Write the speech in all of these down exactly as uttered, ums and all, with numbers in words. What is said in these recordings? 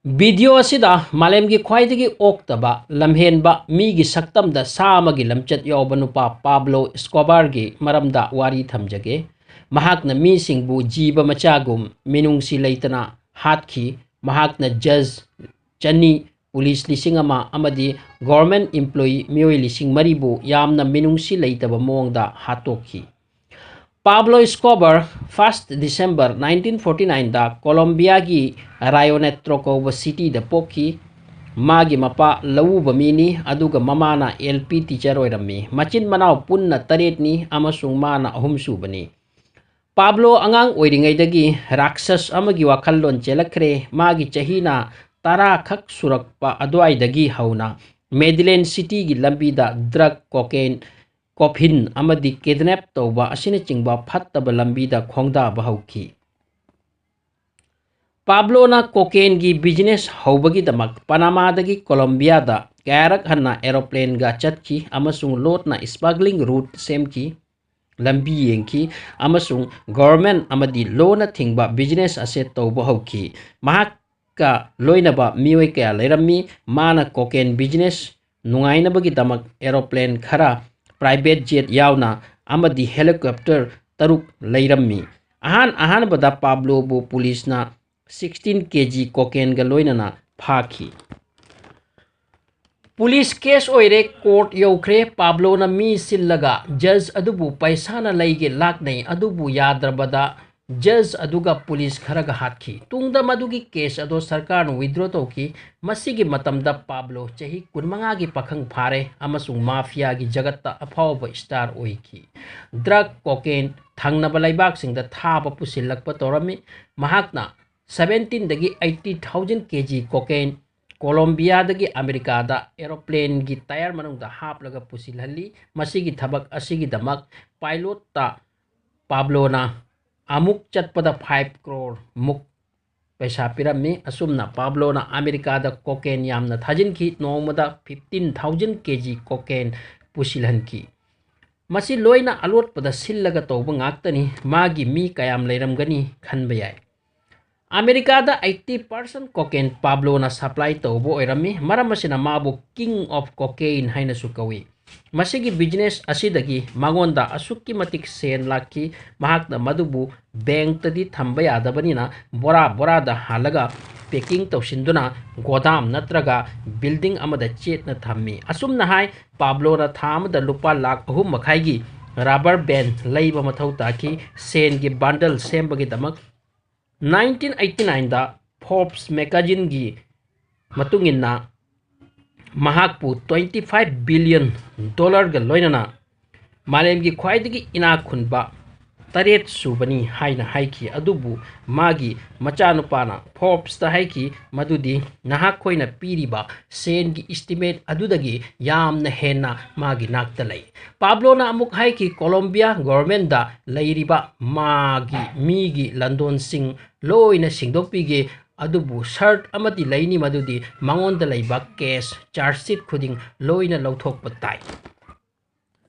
Video ꯑꯁꯤꯗ ꯃꯥꯂꯦꯝꯒꯤ ꯈ꯭ꯋꯥꯏꯗꯒꯤ ꯑꯣꯛꯇꯕ, ꯂꯝꯍꯦꯟꯕ, ꯃꯤꯒꯤ ꯁꯛꯇꯝꯗ ꯁꯥ ꯑꯃꯒꯤ ꯂꯝꯆꯠ ꯌꯥꯎꯕ ꯅꯨꯄꯥ ꯄꯥꯕ꯭ꯂꯣ ꯏꯁꯀꯣꯕꯥꯔꯒꯤ ꯃꯔꯝꯗ ꯋꯥꯔꯤ ꯊꯝꯖꯒꯦ꯫ ꯃꯍꯥꯛꯅ ꯃꯤꯁꯤꯡꯕꯨ ꯖꯤꯕ ꯃꯆꯥꯒꯨꯝ ꯃꯤꯅꯨꯡꯁꯤ ꯂꯩꯇꯅ ꯍꯥꯠꯈꯤ꯫ ꯃꯍꯥꯛꯅ ꯖꯖ ꯆꯅꯤ, ꯄꯨꯂꯤꯁ ꯂꯤꯁꯤꯡ ꯑꯃ ꯑꯃꯗꯤ ꯒꯣꯔꯃꯦꯟ ꯏꯝꯄ꯭ꯂꯣꯌꯤ ꯃꯤꯑꯣꯏ ꯂꯤꯁꯤꯡ ꯃꯔꯤꯕꯨ ꯌꯥꯝꯅ ꯃꯤꯅꯨꯡꯁꯤ ꯂꯩꯇꯕ ꯃꯑꯣꯡꯗ ꯍꯥꯠꯇꯣꯛꯈꯤ꯫ ꯄꯥꯕ꯭ꯂꯣ ꯏꯁꯀꯣꯕꯔ first December nineteen forty nineꯗ ꯀꯣꯂꯣꯝꯕꯤꯌꯥꯒꯤ ꯔꯥꯌꯣ ꯅꯦꯇ꯭ꯔꯣ ꯀꯧꯕ ꯁꯤꯇꯤꯗ ꯄꯣꯛꯈꯤ꯫ ꯃꯥꯒꯤ ꯃꯄꯥ ꯂꯧꯎꯕ ꯃꯤꯅꯤ, ꯑꯗꯨꯒ ꯃꯃꯥꯅ ꯑꯦꯜ ꯄꯤ ꯇꯤꯆꯔ ꯑꯣꯏꯔꯝꯃꯤ꯫ ꯃꯆꯤꯟ ꯃꯅꯥꯎ ꯄꯨꯟꯅ ꯇꯔꯦꯠꯅꯤ ꯑꯃꯁꯨꯡ ꯃꯥꯅ ꯑꯍꯨꯝꯁꯨꯕꯅꯤ꯫ ꯄꯥꯕ꯭ꯂꯣ ꯑꯉꯥꯡ ꯑꯣꯏꯔꯤꯉꯩꯗꯒꯤ ꯔꯥꯛꯁꯁ ꯑꯃꯒꯤ ꯋꯥꯈꯜꯂꯣꯟ ꯆꯦꯜꯂꯛꯈ꯭ꯔꯦ꯫ ꯃꯥꯒꯤ ꯆꯍꯤꯅ ꯇꯔꯥ ꯈꯛ ꯁꯨꯔꯛꯄ ꯑꯗꯨꯋꯥꯏꯗꯒꯤ ꯍꯧꯅ ꯃꯦꯗꯤꯂꯦꯟ ꯁꯤꯇꯤꯒꯤ ꯂꯝꯕꯤꯗ ꯗ꯭ꯔꯒ, ꯀꯣꯀꯦꯟ, ꯀꯣꯐꯤꯟ ꯑꯃꯗꯤ ꯀꯤꯗꯅꯦꯞ ꯇꯧꯕ ꯑꯁꯤꯅꯆꯤꯡꯕ ꯐꯠꯇꯕ ꯂꯝꯕꯤꯗ ꯈꯣꯡꯗꯥꯕ ꯍꯧꯈꯤ꯫ ꯄꯥꯕ꯭ꯂꯣꯅ ꯀꯣꯀꯦꯟꯒꯤ ꯕꯤꯖꯤꯅꯦꯁ ꯍꯧꯕꯒꯤꯗꯃꯛ ꯄꯅꯥꯃꯥꯗꯒꯤ ꯀꯣꯂꯣꯝꯕꯤꯌꯥꯗ ꯀꯌꯥꯔꯛ ꯍꯟꯅ ꯑꯦꯔꯣꯄ꯭ꯂꯦꯟꯒ ꯆꯠꯈꯤ ꯑꯃꯁꯨꯡ ꯂꯣꯠꯅ ꯁ꯭ꯃꯒ꯭ꯂꯤꯡ ꯔꯨꯠ ꯁꯦꯝꯈꯤ, ꯂꯝꯕꯤ ꯌꯦꯡꯈꯤ ꯑꯃꯁꯨꯡ ꯒꯣꯔꯃꯦꯟ ꯑꯃꯗꯤ ꯂꯣꯅ ꯊꯤꯡꯕ ꯕꯤꯖꯤꯅꯦꯁ ꯑꯁꯦ ꯇꯧꯕ ꯍꯧꯈꯤ꯫ ꯃꯍꯥꯛꯀ ꯂꯣꯏꯅꯕ ꯃꯤꯑꯣꯏ ꯀꯌꯥ ꯂꯩꯔꯝꯃꯤ꯫ ꯃꯥꯅ ꯀꯣꯀꯦꯟ ꯕꯤꯖꯤꯅꯦꯁ ꯅꯨꯡꯉꯥꯏꯅꯕꯒꯤꯗꯃꯛ ꯑꯦꯔꯣꯄ꯭ꯂꯦꯟ ꯈꯔ, ꯄ꯭ꯔꯥꯏꯚꯦꯠ ꯖꯦꯠ ꯌꯥꯎꯅ, ꯑꯃꯗꯤ ꯍꯦꯂꯤꯀꯣꯞꯇꯔ ꯇꯔꯨꯛ ꯂꯩꯔꯝꯃꯤ꯫ ꯑꯍꯥꯟ ꯑꯍꯥꯟꯕꯗ ꯄꯥꯕ꯭ꯂꯣꯕꯨ ꯄꯨꯂꯤꯁꯅ sixteen K G ꯀꯣꯀꯦꯟꯒ ꯂꯣꯏꯅꯅ ꯐꯥꯈꯤ꯫ ꯄꯨꯂꯤꯁ ꯀꯦꯁ ꯑꯣꯏꯔꯦ, ꯀꯣꯔꯠ ꯌꯧꯈ꯭ꯔꯦ꯫ ꯄꯥꯕ꯭ꯂꯣꯅ ꯃꯤ ꯁꯤꯜꯂꯒ ꯖꯖ ꯑꯗꯨꯕꯨ ꯄꯩꯁꯥꯅ ꯂꯩꯒꯦ ꯂꯥꯛꯅꯩ, ꯑꯗꯨꯕꯨ ꯌꯥꯗ꯭ꯔꯕꯗ ꯖꯖ ꯑꯗꯨꯒ ꯄꯨꯂꯤꯁ ꯈꯔꯒ ꯍꯥꯠꯈꯤ꯫ ꯇꯨꯡꯗ ꯃꯗꯨꯒꯤ ꯀꯦꯁ ꯑꯗꯨ ꯁꯔꯀꯥꯔꯅ ꯋꯤꯗ꯭ꯔꯣ ꯇꯧꯈꯤ꯫ ꯃꯁꯤꯒꯤ ꯃꯇꯝꯗ ꯄꯥꯕ꯭ꯂꯣ ꯆꯍꯤ ꯀꯨꯟꯃꯉꯥꯒꯤ ꯄꯥꯈꯪ ꯐꯥꯔꯦ ꯑꯃꯁꯨꯡ ꯃꯥꯐꯤꯌꯥꯒꯤ ꯖꯒꯠꯇ ꯑꯐꯥꯎꯕ ꯁ꯭ꯇꯥꯔ ꯑꯣꯏꯈꯤ꯫ ꯗ꯭ꯔꯒ, ꯀꯣꯀꯦꯟ ꯊꯪꯅꯕ ꯂꯩꯕꯥꯛꯁꯤꯡꯗ ꯊꯥꯕ ꯄꯨꯁꯤꯜꯂꯛꯄ ꯇꯧꯔꯝꯃꯤ꯫ ꯃꯍꯥꯛꯅ seventeenꯗꯒꯤ eighty thousand K G ꯀꯣꯀꯦꯟ ꯀꯣꯂꯣꯝꯕꯤꯌꯥꯗꯒꯤ ꯑꯃꯦꯔꯤꯀꯥꯗ ꯑꯦꯔꯣꯄ꯭ꯂꯦꯟꯒꯤ ꯇꯥꯌꯔ ꯃꯅꯨꯡꯗ ꯍꯥꯞꯂꯒ ꯄꯨꯁꯤꯜꯍꯜꯂꯤ꯫ ꯃꯁꯤꯒꯤ ꯊꯕꯛ ꯑꯁꯤꯒꯤꯗꯃꯛ ꯄꯥꯏꯂꯣꯠꯇ ꯄꯥꯕ꯭ꯂꯣꯅ ꯑꯃꯨꯛ ꯆꯠꯄꯗ five crore ꯃꯨꯛ ꯄꯩꯁꯥ ꯄꯤꯔꯝꯃꯤ꯫ ꯑꯁꯨꯝꯅ ꯄꯥꯕ꯭ꯂꯣꯅ ꯑꯃꯦꯔꯤꯀꯥꯗ ꯀꯣꯀꯦꯟ ꯌꯥꯝꯅ ꯊꯥꯖꯤꯟꯈꯤ꯫ ꯅꯣꯡꯃꯗ fifteen thousand K G ꯀꯣꯀꯦꯟ ꯄꯨꯁꯤꯜꯍꯟꯈꯤ꯫ ꯃꯁꯤ ꯂꯣꯏꯅ ꯑꯂꯣꯠꯄꯗ ꯁꯤꯜꯂꯒ ꯇꯧꯕ ꯉꯥꯛꯇꯅꯤ꯫ ꯃꯥꯒꯤ ꯃꯤ ꯀꯌꯥꯝ ꯂꯩꯔꯝꯒꯅꯤ ꯈꯟꯕ ꯌꯥꯏ꯫ ꯑꯃꯦꯔꯤꯀꯥꯗ eighty percent cocaine ꯄꯥꯕ꯭ꯂꯣꯅ supply ꯇꯧꯕ ꯑꯣꯏꯔꯝꯃꯤ꯫ ꯃꯔꯝ ꯑꯁꯤꯅ ꯃꯥꯕꯨ King of Cocaine ꯍꯥꯏꯅꯁꯨ ꯀꯧꯏ꯫ ꯃꯁꯤꯒꯤ business ꯑꯁꯤꯗꯒꯤ ꯃꯉꯣꯟꯗ ꯑꯁꯨꯛꯀꯤ ꯃꯇꯤꯛ ꯁꯦꯟ ꯂꯥꯛꯈꯤ꯫ ꯃꯍꯥꯛꯅ ꯃꯗꯨꯕꯨ bankꯇꯗꯤ ꯊꯝꯕ ꯌꯥꯗꯕꯅꯤꯅ ꯕꯣꯔꯥ ꯕꯣꯔꯥꯗ ꯍꯥꯜꯂꯒ packing ꯇꯧꯁꯤꯟꯗꯨꯅ ꯒꯣꯗꯥꯝ ꯅꯠꯇ꯭ꯔꯒ building ꯑꯃꯗ ꯆꯦꯠꯅ ꯊꯝꯃꯤ꯫ ꯑꯁꯨꯝꯅ ꯍꯥꯏ, ꯄꯥꯕ꯭ꯂꯣꯅ ꯊꯥ ꯑꯃꯗ ꯂꯨꯄꯥ ꯂꯥꯈ ꯑꯍꯨꯝ ꯃꯈꯥꯏꯒꯤ rubber band ꯂꯩꯕ ꯃꯊꯧ ꯇꯥꯈꯤ꯫ ꯁꯦꯟꯒꯤ bundle ꯁꯦꯝꯕꯒꯤꯗꯃꯛ nineteen eighty nineꯗ Forbes magazineꯒꯤ ꯃꯇꯨꯡ ꯏꯟꯅ ꯃꯍꯥꯛꯄꯨ twenty five billion dollarꯒ ꯂꯣꯏꯅꯅ ꯃꯥꯂꯦꯝꯒꯤ ꯈ꯭ꯋꯥꯏꯗꯒꯤ ꯏꯅꯥꯛ ꯈꯨꯟꯕ ꯇꯔꯦꯠ ꯁꯨꯕꯅꯤ ꯍꯥꯏꯅ ꯍꯥꯏꯈꯤ꯫ ꯑꯗꯨꯕꯨ ꯃꯥꯒꯤ ꯃꯆꯥꯅꯨꯄꯥꯅ Forbesꯇ ꯍꯥꯏꯈꯤ ꯃꯗꯨꯗꯤ ꯅꯍꯥꯛꯈꯣꯏꯅ ꯄꯤꯔꯤꯕ ꯁꯦꯟꯒꯤ estimate ꯑꯗꯨꯗꯒꯤ ꯌꯥꯝꯅ ꯍꯦꯟꯅ ꯃꯥꯒꯤ ꯅꯥꯛꯇ ꯂꯩ꯫ ꯄꯥꯕ꯭ꯂꯣꯅ ꯑꯃꯨꯛ ꯍꯥꯏꯈꯤ, Colombia governmentꯗ ꯂꯩꯔꯤꯕ ꯃꯥꯒꯤ ꯃꯤꯒꯤ ꯂꯟꯗꯣꯟꯁꯤꯡ ꯂꯣꯏꯅ ꯁꯦꯡꯗꯣꯛꯄꯤꯒꯦ, ꯑꯗꯨꯕꯨ ꯁꯔꯠ ꯑꯃꯗꯤ ꯂꯩꯅꯤ, ꯃꯗꯨꯗꯤ ꯃꯉꯣꯟꯗ ꯂꯩꯕ cash charge sheet ꯈꯨꯗꯤꯡ ꯂꯣꯏꯅ ꯂꯧꯊꯣꯛꯄ ꯇꯥꯏ꯫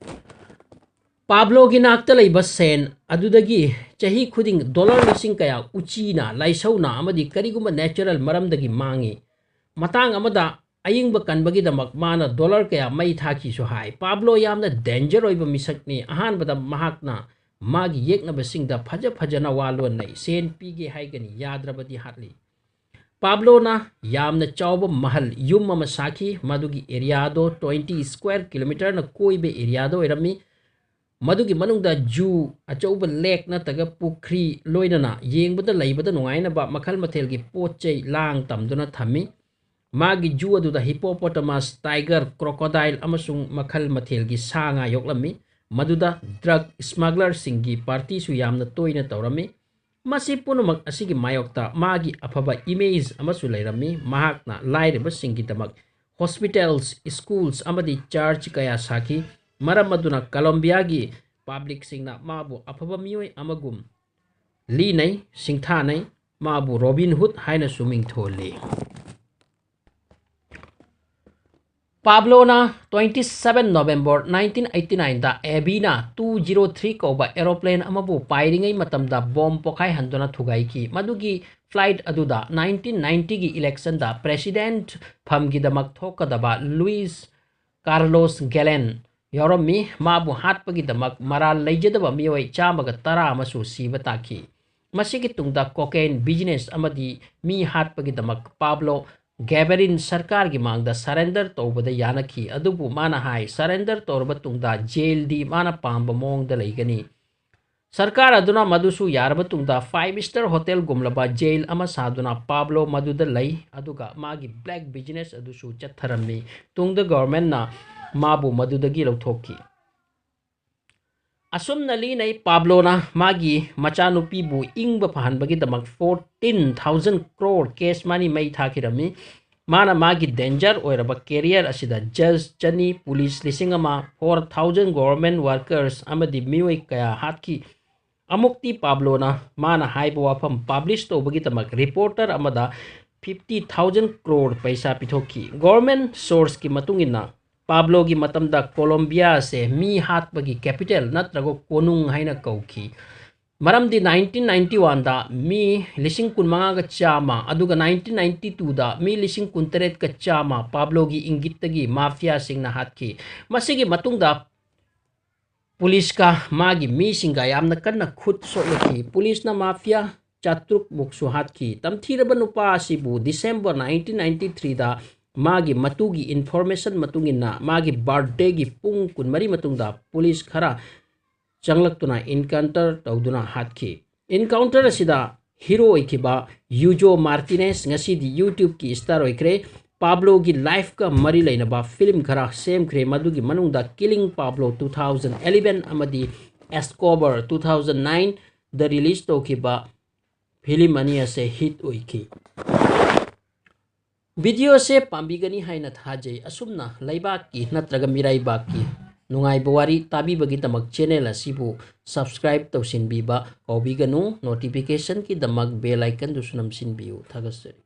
ꯄꯥꯕ꯭ꯂꯣꯒꯤ ꯅꯥꯛꯇ ꯂꯩꯕ ꯁꯦꯟ ꯑꯗꯨꯗꯒꯤ ꯆꯍꯤ ꯈꯨꯗꯤꯡ ꯗꯣꯂꯔ ꯂꯤꯁꯤꯡ ꯀꯌꯥ ꯎꯆꯤꯅ, ꯂꯥꯏꯁꯧꯅ ꯑꯃꯗꯤ ꯀꯔꯤꯒꯨꯝꯕ natural ꯃꯔꯝꯗꯒꯤ ꯃꯥꯡꯏ꯫ ꯃꯇꯥꯡ ꯑꯃꯗ ꯑꯏꯪꯕ ꯀꯟꯕꯒꯤꯗꯃꯛ ꯃꯥꯅ ꯗꯣꯂꯔ ꯀꯌꯥ ꯃꯩ ꯊꯥꯈꯤꯁꯨ ꯍꯥꯏ꯫ ꯄꯥꯕ꯭ꯂꯣ ꯌꯥꯝꯅ danger ꯑꯣꯏꯕ ꯃꯤꯁꯛꯅꯤ꯫ ꯑꯍꯥꯟꯕꯗ ꯃꯍꯥꯛꯅ ꯃꯥꯒꯤ ꯌꯦꯛꯅꯕꯁꯤꯡꯗ ꯐꯖ ꯐꯖꯅ ꯋꯥ ꯂꯣꯟꯅꯩ꯫ ꯁꯦꯟ ꯄꯤꯒꯦ ꯍꯥꯏꯒꯅꯤ, ꯌꯥꯗ꯭ꯔꯕꯗꯤ ꯍꯥꯠꯂꯤ꯫ ꯄꯥꯕ꯭ꯂꯣꯅ ꯌꯥꯝꯅ ꯆꯥꯎꯕ ꯃꯍꯜ, ꯌꯨꯝ ꯑꯃ ꯁꯥꯈꯤ꯫ ꯃꯗꯨꯒꯤ areaꯗꯣ twenty square kilometreꯅ ꯀꯣꯏꯕ areaꯗ ꯑꯣꯏꯔꯝꯃꯤ꯫ ꯃꯗꯨꯒꯤ ꯃꯅꯨꯡꯗ zoo, ꯑꯆꯧꯕ lake ꯅꯠꯇ꯭ꯔꯒ ꯄꯨꯈ꯭ꯔꯤ, ꯂꯣꯏꯅꯅ ꯌꯦꯡꯕꯗ ꯂꯩꯕꯗ ꯅꯨꯡꯉꯥꯏꯅꯕ ꯃꯈꯜ ꯃꯊꯦꯜꯒꯤ ꯄꯣꯠ ꯆꯩ ꯂꯥꯡ ꯇꯝꯗꯨꯅ ꯊꯝꯃꯤ꯫ ꯃꯥꯒꯤ zoo ꯑꯗꯨꯗ hippopotamus, tiger, crocodile ꯑꯃꯁꯨꯡ ꯃꯈꯜ ꯃꯊꯦꯜꯒꯤ ꯁꯥ ꯉꯥ ꯌꯣꯛꯂꯝꯃꯤ꯫ ꯃꯗꯨꯗ drug smugglerꯁꯤꯡꯒꯤ partyꯁꯨ ꯌꯥꯝꯅ ꯇꯣꯏꯅ ꯇꯧꯔꯝꯃꯤ꯫ ꯃꯁꯤ ꯄꯨꯝꯅꯃꯛ ꯑꯁꯤꯒꯤ ꯃꯥꯌꯣꯛꯇ ꯃꯥꯒꯤ ꯑꯐꯕ image ꯑꯃꯁꯨ ꯂꯩꯔꯝꯃꯤ꯫ ꯃꯍꯥꯛꯅ ꯂꯥꯏꯔꯕꯁꯤꯡꯒꯤꯗꯃꯛ hospitals, schools ꯑꯃꯗꯤ church ꯀꯌꯥ ꯁꯥꯈꯤ꯫ ꯃꯔꯝ ꯑꯗꯨꯅ Colombiaꯒꯤ publicꯁꯤꯡꯅ ꯃꯥꯕꯨ ꯑꯐꯕ ꯃꯤꯑꯣꯏ ꯑꯃꯒꯨꯝ ꯂꯤꯅꯩ, ꯁꯤꯡꯊꯥꯅꯩ꯫ ꯃꯥꯕꯨ Robin Hood ꯍꯥꯏꯅꯁꯨ ꯃꯤꯡꯊꯣꯜꯂꯤ꯫ ꯄꯥꯕ꯭ꯂꯣꯅ twenty seven November nineteen eighty nineꯗ ꯑꯦꯕꯤꯅ two zero three ꯀꯧꯕ aeroplane ꯑꯃꯕꯨ ꯄꯥꯏꯔꯤꯉꯩ ꯃꯇꯝꯗ ꯕꯣꯝ ꯄꯣꯈꯥꯏꯍꯟꯗꯨꯅ ꯊꯨꯒꯥꯏꯈꯤ꯫ ꯃꯗꯨꯒꯤ flight ꯑꯗꯨꯗ nineteen ninetyꯒꯤ electionꯗ president ꯐꯝꯒꯤꯗꯃꯛ ꯊꯣꯛꯀꯗꯕ ꯂꯨꯏꯁ ꯀꯥꯔꯂꯣꯁ ꯒꯦꯂꯦꯟ ꯌꯥꯎꯔꯝꯃꯤ꯫ ꯃꯥꯕꯨ ꯍꯥꯠꯄꯒꯤꯗꯃꯛ ꯃꯔꯥꯜ ꯂꯩꯖꯗꯕ ꯃꯤꯑꯣꯏ ꯆꯥꯝꯃꯒ ꯇꯔꯥ ꯑꯃꯁꯨ ꯁꯤꯕ ꯇꯥꯈꯤ꯫ ꯃꯁꯤꯒꯤ ꯇꯨꯡꯗ cocaine business ꯑꯃꯗꯤ ꯃꯤ ꯍꯥꯠꯄꯒꯤꯗꯃꯛ ꯄꯥꯕ꯭ꯂꯣ ꯒꯦꯕꯦꯔꯤꯟ ꯁꯔꯀꯥꯔꯒꯤ ꯃꯥꯡꯗ surrender ꯇꯧꯕꯗ ꯌꯥꯅꯈꯤ꯫ ꯑꯗꯨꯕꯨ ꯃꯥꯅ ꯍꯥꯏ, surrender ꯇꯧꯔꯕ ꯇꯨꯡꯗ jailꯗꯤ ꯃꯥꯅ ꯄꯥꯝꯕ ꯃꯑꯣꯡꯗ ꯂꯩꯒꯅꯤ꯫ ꯁꯔꯀꯥꯔ ꯑꯗꯨꯅ ꯃꯗꯨꯁꯨ ꯌꯥꯔꯕ ꯇꯨꯡꯗ five star hotelꯒꯨꯝꯂꯕ jail ꯑꯃ ꯁꯥꯗꯨꯅ ꯄꯥꯕ꯭ꯂꯣ ꯃꯗꯨꯗ ꯂꯩ, ꯑꯗꯨꯒ ꯃꯥꯒꯤ black business ꯑꯗꯨꯁꯨ ꯆꯠꯊꯔꯝꯃꯤ꯫ ꯇꯨꯡꯗ governmentꯅ ꯃꯥꯕꯨ ꯃꯗꯨꯗꯒꯤ ꯂꯧꯊꯣꯛꯈꯤ꯫ ꯑꯁꯨꯝꯅ ꯂꯤꯅꯩ, ꯄꯥꯕ꯭ꯂꯣꯅ ꯃꯥꯒꯤ ꯃꯆꯥꯅꯨꯄꯤꯕꯨ ꯏꯪꯕ ꯐꯍꯟꯕꯒꯤꯗꯃꯛ fourteen thousand crore cash money ꯃꯩ ꯊꯥꯈꯤꯔꯝꯃꯤ꯫ ꯃꯥꯅ ꯃꯥꯒꯤ danger ꯑꯣꯏꯔꯕ career ꯑꯁꯤꯗ judge ꯆꯅꯤ, police ꯂꯤꯁꯤꯡ ꯑꯃ, four thousand government workers ꯑꯃꯗꯤ ꯃꯤꯑꯣꯏ ꯀꯌꯥ ꯍꯥꯠꯈꯤ꯫ ꯑꯃꯨꯛꯇꯤ ꯄꯥꯕ꯭ꯂꯣꯅ ꯃꯥꯅ ꯍꯥꯏꯕ ꯋꯥꯐꯝ publish ꯇꯧꯕꯒꯤꯗꯃꯛ reporter ꯑꯃꯗ fifty thousand crore ꯄꯩꯁꯥ ꯄꯤꯊꯣꯛꯈꯤ꯫ Government sourceꯀꯤ ꯃꯇꯨꯡ ꯏꯟꯅ, ꯄꯥꯕ꯭ꯂꯣꯒꯤ ꯃꯇꯝꯗ ꯀꯣꯂꯣꯝꯕꯤꯌꯥ ꯑꯁꯦ ꯃꯤ ꯍꯥꯠꯄꯒꯤ capital ꯅꯠꯇ꯭ꯔꯒ ꯀꯣꯅꯨꯡ ꯍꯥꯏꯅ ꯀꯧꯈꯤ꯫ ꯃꯔꯝꯗꯤ nineteen ninety oneꯗ ꯃꯤ ꯂꯤꯁꯤꯡ ꯀꯨꯟꯃꯉꯥꯒ ꯆꯥꯝꯃ, ꯑꯗꯨꯒ nineteen ninety twoꯗ ꯃꯤ ꯂꯤꯁꯤꯡ ꯀꯨꯟꯇꯔꯦꯠꯀ ꯆꯥꯝꯃ ꯄꯥꯕ꯭ꯂꯣꯒꯤ ꯏꯪꯒꯤꯠꯇꯒꯤ mafiaꯁꯤꯡꯅ ꯍꯥꯠꯈꯤ꯫ ꯃꯁꯤꯒꯤ ꯃꯇꯨꯡꯗ policeꯀ ꯃꯥꯒꯤ ꯃꯤꯁꯤꯡꯒ ꯌꯥꯝꯅ ꯀꯟꯅ ꯈꯨꯠ ꯁꯣꯛꯅꯈꯤ꯫ Policeꯅ mafia ꯆꯥꯇ꯭ꯔꯨꯛ ꯃꯨꯛꯁꯨ ꯍꯥꯠꯈꯤ꯫ ꯇꯝꯊꯤꯔꯕ ꯅꯨꯄꯥ ꯑꯁꯤꯕꯨ December nineteen ninety threeꯗ ꯃꯥꯒꯤ ꯃꯇꯨꯒꯤ information ꯃꯇꯨꯡ ꯏꯟꯅ ꯃꯥꯒꯤ birthdayꯒꯤ ꯄꯨꯡ ꯀꯨꯟꯃꯔꯤ ꯃꯇꯨꯡꯗ police ꯈꯔ ꯆꯪꯂꯛꯇꯨꯅ encounter ꯇꯧꯗꯨꯅ ꯍꯥꯠꯈꯤ꯫ Encounter ꯑꯁꯤꯗ hero ꯑꯣꯏꯈꯤꯕ ꯌꯨꯖꯣ ꯃꯥꯔꯇꯤꯅꯦꯁ ꯉꯁꯤꯗꯤ YouTubeꯀꯤ star ꯑꯣꯏꯈ꯭ꯔꯦ꯫ ꯄꯥꯕ꯭ꯂꯣꯒꯤ lifeꯀ ꯃꯔꯤ ꯂꯩꯅꯕ film ꯈꯔ ꯁꯦꯝꯈ꯭ꯔꯦ, ꯃꯗꯨꯒꯤ ꯃꯅꯨꯡꯗ Killing Pablo two thousand eleven ꯑꯃꯗꯤ Escobar two thousand nineꯗ release ꯇꯧꯈꯤꯕ film ꯑꯅꯤ ꯑꯁꯦ hit ꯑꯣꯏꯈꯤ꯫ Videoꯁꯦ ꯄꯥꯝꯕꯤꯒꯅꯤ ꯍꯥꯏꯅ ꯊꯥꯖꯩ꯫ ꯑꯁꯨꯝꯅ ꯂꯩꯕꯥꯛꯀꯤ ꯅꯠꯇ꯭ꯔꯒ ꯃꯤꯔꯩꯕꯥꯛꯀꯤ ꯅꯨꯡꯉꯥꯏꯕ ꯋꯥꯔꯤ ꯇꯥꯕꯤꯕꯒꯤꯗꯃꯛ channel ꯑꯁꯤꯕꯨ subscribe ꯇꯧꯁꯤꯟꯕꯤꯕ ꯀꯥꯎꯕꯤꯒꯅꯨ꯫ Notificationꯒꯤꯗꯃꯛ bell iconꯗꯨꯁꯨ ꯅꯝꯁꯤꯟꯕꯤꯌꯨ꯫ ꯊꯥꯒꯠꯆꯔꯤ꯫